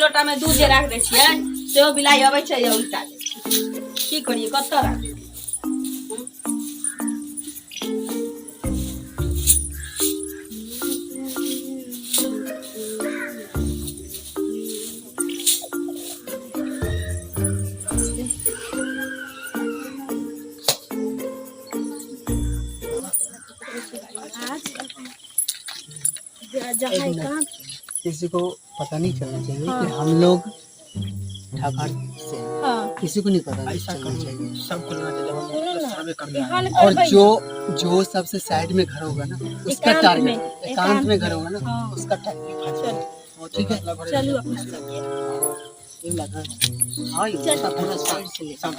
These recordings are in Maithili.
लोटा में दूध जे राख दै छियै सेहो बिलाइ अबै छै या उल्टा दै छै। की करियै, कतऽ राखियै? जहाँ एकांत किसी को पता नहीं चलना चाहिए कि हम लोग ठाकर से हैं। किसी को नहीं पता नहीं ऐसा चलना करो चाहिए। सबको लेना चाहिए, जब हम सुनो ना, सर्वे करने आए। एहन और करबै जो जो सबसे साइड में घर होगा ना उसका एकांत टारगेट में, एकांत एकांत में घर होगा ना हाँ। उसका टारगेट। ठीक है। चलू अपना सबके। ये लगा हाँ, ये चल। थोड़ा साइड से ले, साइड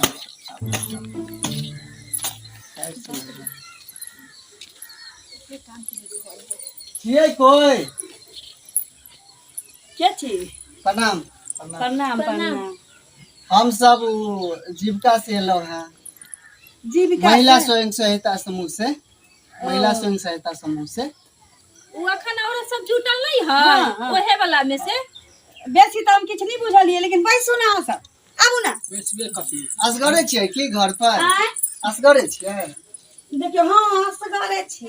से ले। छियै कोई? के छी? प्रणाम। प्रणाम, प्रणाम। हम सब उ जीविका से एलहुँ हैं। जीविका महिला से? स्वयं सहायता समूह से, महिला स्वयं सहायता समूह से। ओ अखन औरत सब जुटल नहीं है हाँ, हाँ। ओहे वाला में से। बेसी तऽ हम किछु नहि बुझलियै, लेकिन बैसू ने अहाँ सब, आबू ने। बेचबे कथी? असगरे छियै की घर पर? आँय? असगरे छियै? देखियौ, हँ, असगरे छी।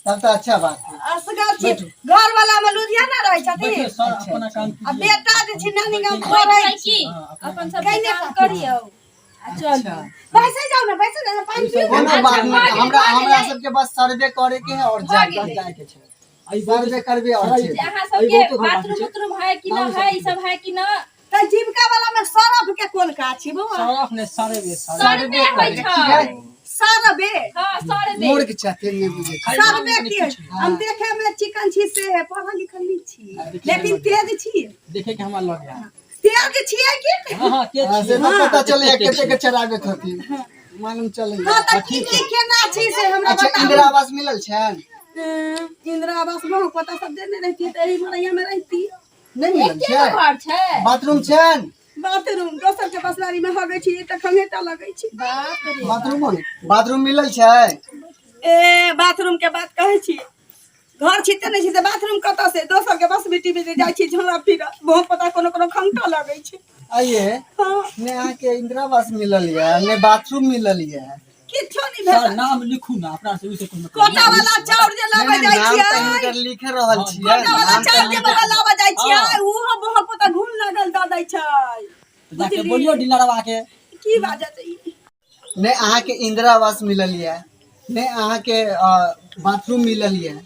तब तऽ अच्छा बात है। असगर छी। बैठू। घर वाला मे लुधियाना रहै छथिन। बैठिए सर, अच्छा, अपना काम आ कीजिए। बेटा जे छै नानी गाम बैठ पढ़ै जाइ छी। की हाँ, अपना अपन सब कहिने काम सब। करियौ आ चलू। अच्छा। बैसै जाउ ने, बैसै जाउ ने, पानि पीउ ने। कोनो बात अच्छा, नहीं, भऽ गेलै, हमरा भऽ हमरा गेलै। सबके बस सर्वे करे के है और भऽ जाए गेलै। जाए के छै। आई बहुत सर्वे करबे और सर, छै। जे अहाँ अइ सबके बहुते घर बाकी बाथरूम छै। उथरूम है कि न है, ई सब है कि न? तऽ जीविका वाला मे सरफ के कोन काज छै बौआ? सरफ ने, सर्वे, सर्वे। सर्वे होइ करे छै। छियै। सरबे। हँ, सर्वे। मूर्ख छथिन, नहि बुझै छै। सरबे की होइ? हम देखे मे चिकन छी से पढ़ल लिखल नहि छी, लेकिन तेज छी। देखे के हमरा लग गया। तेज छियै की? हाँ हाँ, तेज हाँ, से छियै। तऽ पता चलैया, कते के चराबैत होथिन मालूम चलैया। हँ, तऽ की की केना छी से हमरा अच्छा, बताबू। इंदिरा आवास मिलल छनि? इंदिरा आवास में पता सब देने रहती तऽ एहि मरैया में रहती। नहि मिलल एके छै? गो घर छै। बाथरूम छनि? बाथरूम दोसर के बसवारी में हगै छी तऽ खंघेटा लगै छै। बाप रे। बाथरूमो नहि? बाथरूम मिलल छै? ए, बाथरूम के बात कहै छी, घर छी तऽ नहि छी तऽ बाथरूम कतऽ से? दोसर के बस बेटी में जे जाइ छी झोला फिर बहुत पता कोनो कोनो खंघटा लगै छै। आइए। हँ। ने अहाँके इंदिरा आवास मिलल यऽ, ने बाथरूम मिलल यऽ? किछो नहि सर, भेटल। नाम लिखू ना अपना से, उसे कोनो मतलब कोटा नहीं। वाला चाउर जे लाबे नहि, जाइ नाम तऽ छियै, हिनकर लिखे रहल छियै। कोटा वाला नाम तऽ चाउर जे हिनकर- बाबा लाबे जाइ छियै, हाँ। उहो बहुत पता घूम लागल दऽ दै छै। तो जाके बुझली? बोलियो डीलरवा के। की बाजत ई? ने अहाँके इंदिरा आवास मिलल यऽ, ने अहाँके बाथरूम मिलल यऽ।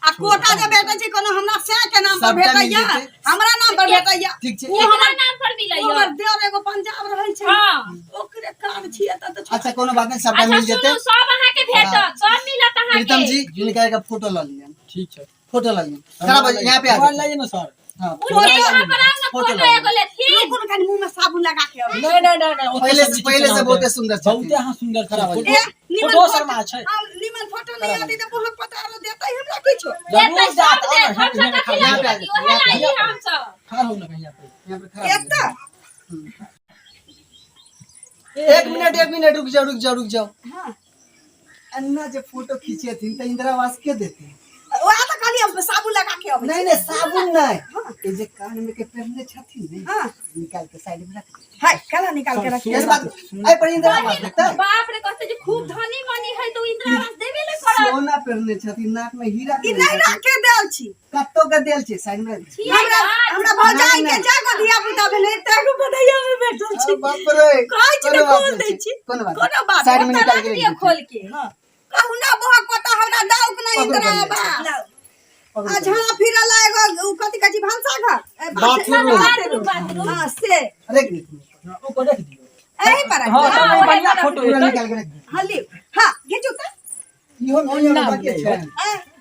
आ कोटा जे भेटै छै कोनो हमरा सैं के नाम पर सबटा मिल भेटैया, जेतै। हमरा नाम पर भेटैया? ठीक छै। ओ केकरा हमर नाम पर मिलैया? ओ हमर देवर एगो पंजाब रहै छै। हाँ। ओकरे कार्ड छियै तऽ छोड़। अच्छा, कोनो बात नहि, सबटा अच्छा मिल जेतै। सुनू, सब अहाँके भेटत, सब मिलत अहाँके। प्रीतम जी, हिनका एक फोटो लऽ लिअ। ठीक छै। फोटो लऽ लिअ, खड़ा भऽ जाउ, यहाँ पे आ मोबाइल जाउ। लाइए ना सर। हाँ, उठिए यहाँ पर आउ ना, फोटो फोटो लऽ एगो लेथिन। रुकू ने, कनि मुँह में साबुन लगा के अबै। नहीं नहीं नहीं नहीं, ओते पहिले सब से चीज पहिले से केना बहुते होतै? सुंदर छथिन। बहुते अहाँ सुंदर खड़ा भऽ छै। जाउ। ए, निमन फोटो फोटो शर्मा छै। हम निमन फोटो नहीं आती तऽ बहुत पता आरो देतै हमरा किछो। देतै, जरूर सब जात, देत। आउ ना, हम सब यहाँ पे कथी खड़ा लए हो लेती, जाउ, ओहे यहाँ पे लाइली हम सब। खड़ा हो ना कहीं यहाँ पे। यहाँ पे खड़ा हो एक जाउ। तऽ एक मिनट, एक मिनट, रुक जाओ, रुक जाओ, रुक जाओ। हाँ। अन्ना जे फोटो खींचेथिन तऽ इंदिरा आवास के देते? वएह तऽ कहलियै, हम साबुन लगा के अबै। नहीं नहीं, साबुन नहीं, ये जे कान में के पहनने छथिन ने, हाँ। निकाल के साइड में रख। हाय, केना निकाल के रखिए? इस बात आई पर इंदिरा आवास देतै? बाप रे, कहते जे खूब धनी मनी है तऽ इंदिरा आवास देबे ले करत। सोना पहनने छथिन, नाक में हीरा ई पहनने नहीं छथिन। रख के देल छी। कत्तो के देल छै, साइड में रख। छियै हमरा गाछ। हमरा भौजाई नहीं, के नहीं। जागो धिया पुता भेलै तेगो बधैया में बैठल छी। बाप रे। कहै छी कोनो ने बात खोल नहि दै छै, छी। कोनो बात कोनो नहि। बात साइड में ओतऽ निकाल रख के रख दियौ दियौ। खोल के। हाँ। कहू ना बौआ, कोता हमरा दाउक ना पकड़ू इंदिरा कनिया। आवास पकड़ू आ कनिया। झाड़ा फिरला एगो उ कथी कहै छी, भनसा घर, ए, बाथरूम। Bathroom, bathroom. हाँ से रख दियौ। ऊपर रख दियौ। एही पर हाँ, रख। तब हाँ, बढ़िया ओहे फोटो पूरा एतै। निकाल के रख दियौ। हाँ लियौ, हाँ घिचू तऽ। इहो में बाकी छै। ए,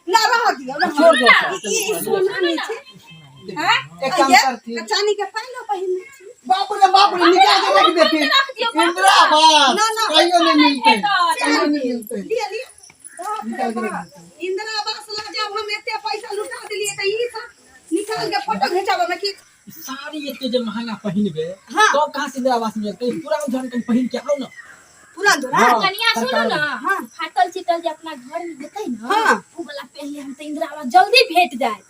ना रह दियौ, रह छोड़ दियौ। दो। ई सोना नहि छै। हैं? एक काम ये, करथिन। चानी के पाइनो पहिनने छी। बाप रे बाप रे, निकाल के रख देथिन। रख दियौ, बाप रे। इंदिरा आवास ना, ना। कहियो नहीं मिलते, भेटत। कहियो नहीं मिलते। लिअ लिअ। बाप रे निकाल के रख बाप। देथिन। इंदिरा आवास ला जब हम एते पैसा लुटा देलियै तऽ ई सब निकाल के फोटो घिचाबऽ मे की? साड़ी एते जे महंगा पहिनबे, हाँ। तब कहाँ से इंदिरा आवास मिलतै? पुरान धन कनि पहिन के आउ ना। पुरान धोरा? हाँ, कनिया सुनू सरकार ना, हाँ। फाटल चिटल जे अपना घर में हेतै ना, हाँ। उ वाला पहले हम तऽ इंदिरा आवास जल्दी भेट जायत।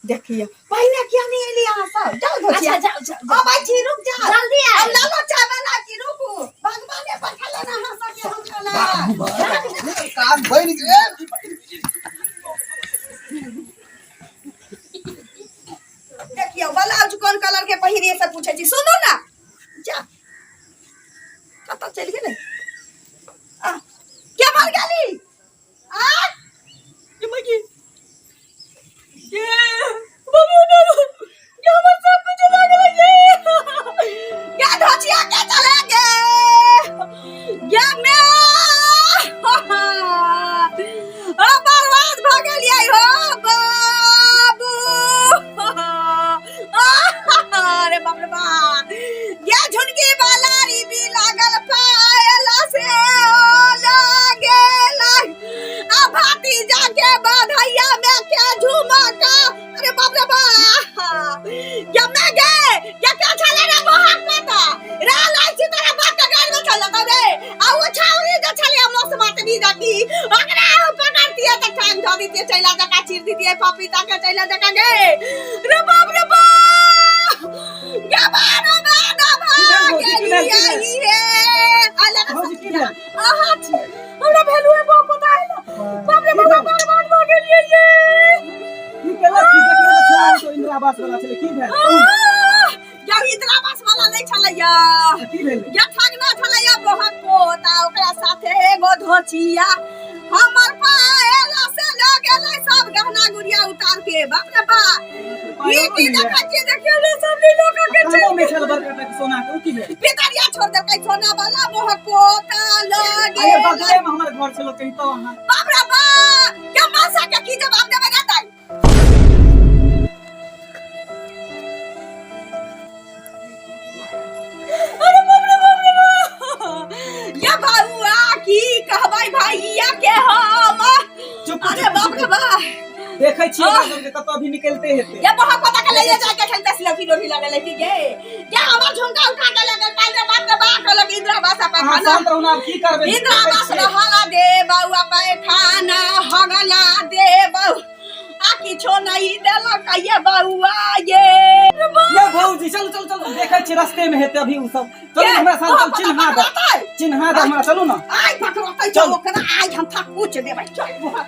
देखियो पहिने किया नहीं एली अहाँ सब जाओ धोतिया अच्छा जाओ जाओ अबै छी रुक जाओ जल्दी आउ। हम लालो चाय बना छी रुकू भगवाने पठा लेना अहाँ सबके हम खाना काम बनि गेल। देखियो ब्लाउज कोन कलर के पहिरिए से पूछे छी सुनू ना जा कतऽ चलि गेलै आ के मर गेली आ ये मगी ये बाबू बाबू ये हमर सब कुछ लागल ये ये धोचिया के चले गे ये मैं ओ बर्बाद भऽ गेलियै हो बाबू अरे बाप रे बाप ये झुनकी वाला रिबी लागल पायल से ओ लागेला आ भातीजा के बधैया में के झुमका अरे बाप रे बाप ये मैं गे ये क्या छले रे मोहन पता रे लाई छी तोरा बाप के गाल में छले तो रे आ ओ छाउरी जे छले मस्त मात भी जाकी ओकरा पकड़तिए त टांग धऽ दितिए चैला जका चीर दितिए पपीता के चैला जका गे रे बाप रे बाप गे बारो बारो की भेल भौजी, की भेल, की भेल? भाग रे अला भौजी की भेल आहा छी हमरा भेलु है बहुत पता है ना बाप रे बाप बर्बाद भऽ गेलियै ये की केलक की देखियौ तऽ छलै तो इंदिरा आवास वाला छलै की भेल आह! या इंदिरा आवास वाला नहि छलैया की भेल या ठगना छलैया बहुत पोता ओकरा साथे एगो धोचिया हमर पायल से लऽ गेलै सब गहना गुड़िया उतार के बाप रे बाप ई की देखै छियै देखियौ ने सब लीलो के कानो में छल बड़का टा के सोना के उ की भेल पितरिया छोड़ देलकै सोना वाला मोहक पोता लऽ अरे गेलै बगले में हमर घर छल कहीं तो अहाँ बाप रे बाप के मासा के की जवाब देबै रे दाइ अरे बाप रे बाप रे बाप या बाबुआ की कहबै भैया के हम चुप अरे बाप रे बाप देखै छियै ओकरा सबके कतऽ भी निकलते हेतै ये बहुत पता के ले जाके खेलते सिलौटी लोढ़ी लगे लेके गे ये हमर झुमका उठा के लगे काल रे बाप रे बाप कहलक इंदिरा आवास अहाँ पैखाना शांत रहू ना आब की करबै इंदिरा आवास रहला दे बउआ पैखाना हगला दे बउ आ किछो नहीं देलक ये बउआ ये ये भौजी चलू चलू चलू देखै छियै रस्ते में हेतै अभी उ सब चलू हमरा साथ चल चिन्हा दे चिन्हा दे हमरा चलू ना आइ पकड़तै चलू। ओकरा आइ हम थकुच देबै चल बुआ